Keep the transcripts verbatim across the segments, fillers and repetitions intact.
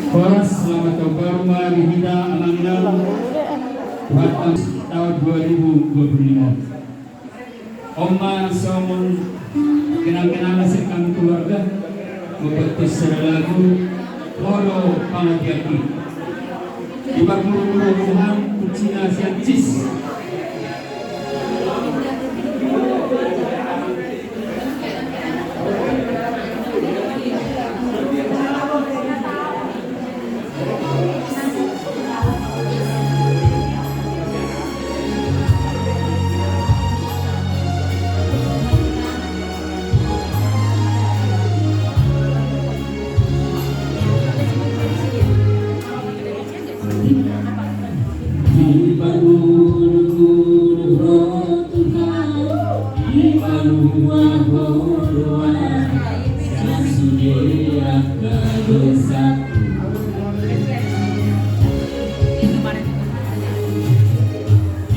Horas, selamat tahun baru ma di hita amang inang. Buat tahun dua ribu dua puluh lima. On ma songon kenang-kenangan sian hami keluarga, membuat sada lagu, Ho do Pangotianki. Diparmuru-muru Tuhan, kuncina sian jis.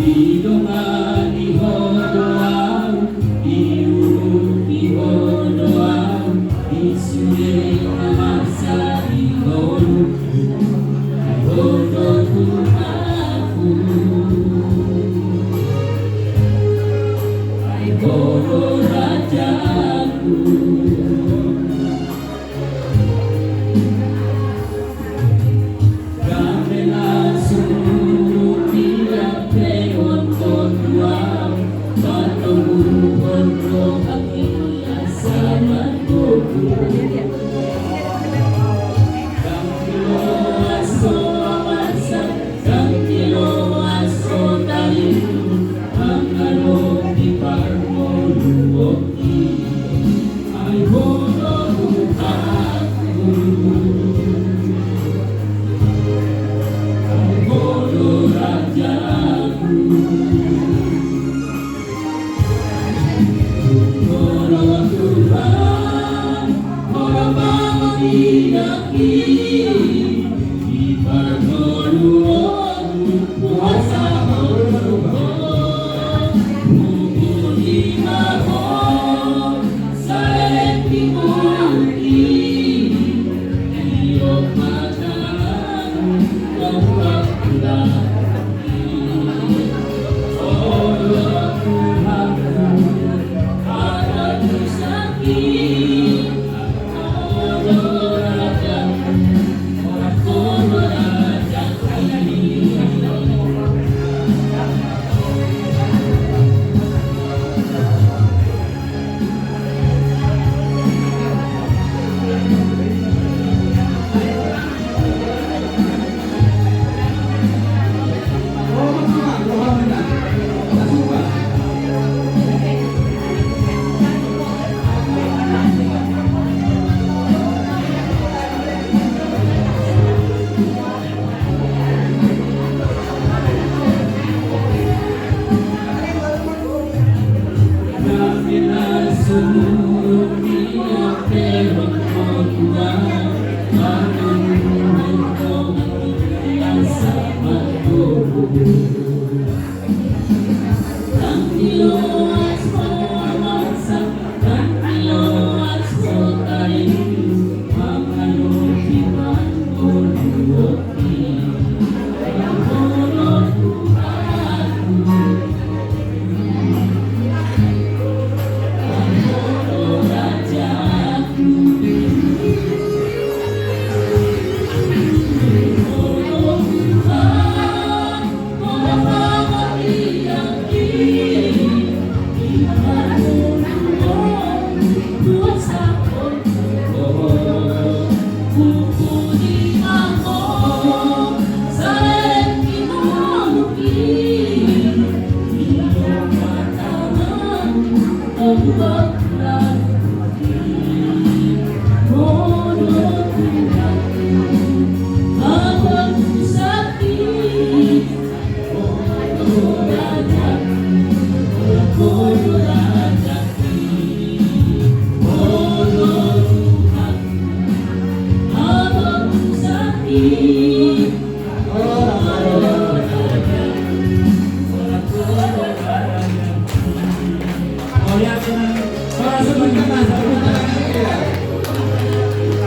Didongani Ho do ahu, diurupi Ho do ahu, di sude na masa di ngolu, Ho do Tuhanku, Ho do rajaku.